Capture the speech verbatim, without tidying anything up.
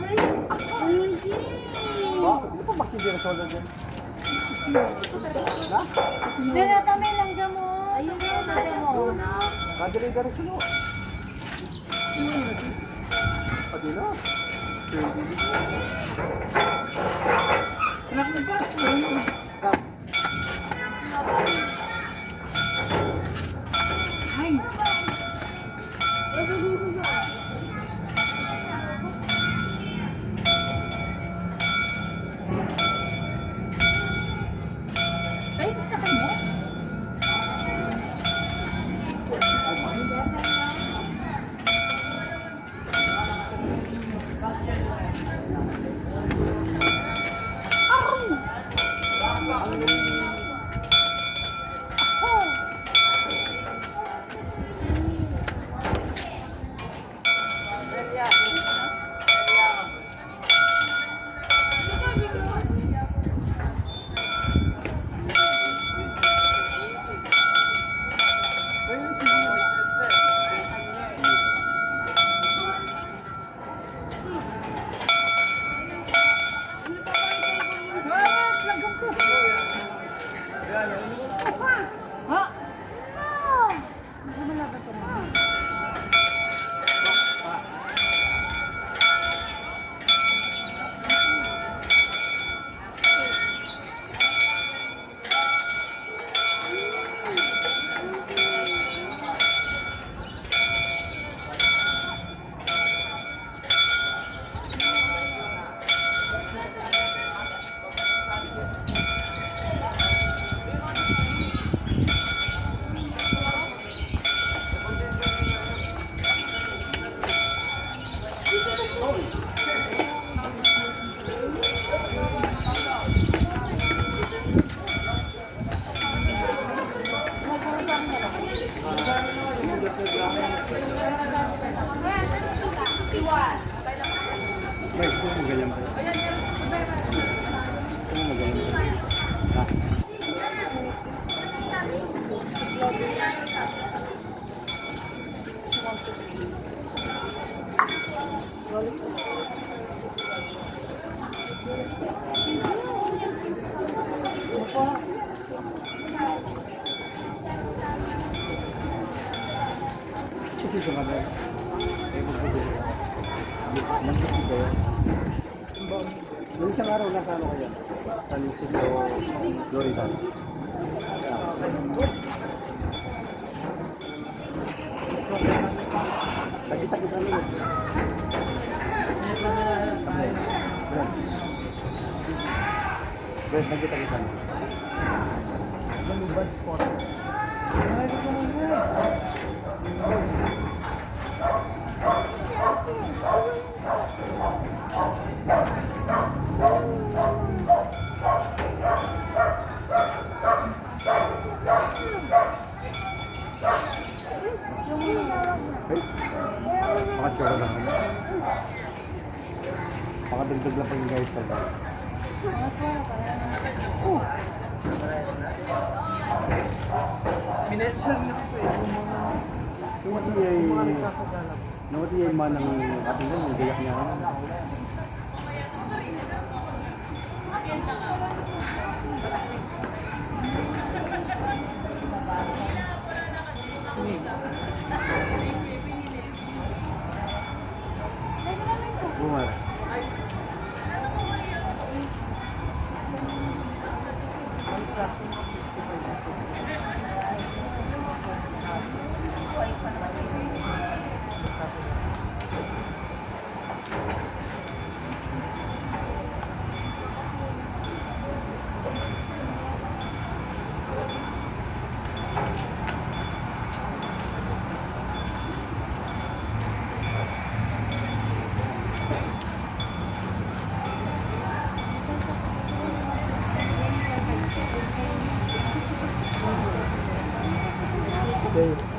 Ay, ako. Hindi. Ba, ano pa ba si Dira Solo dyan? Diyan na kami, langgam mo. Ayun, langgam mo. Kadali, kadali, suno. Pati na. Anak ng gas. Ay. Ay, takay mo? Ay, kung ganyan pa. Kung ganyan pa. Ah. Ito sa kamay. Ay, magpapagod. Nandito kayo. Yung isang araw, nasa ano kayo? San Isidro, Florida. Nakita kita nun. Guys, nakita kita nun. Malubad spot. Ay, pangatsura na. Pakadagdag lang pa yung guys, pag Minention na po eh, yung mga Yung mati ay, yung mati ay manang ating nun, yung gayak niya. Bunga. Okay.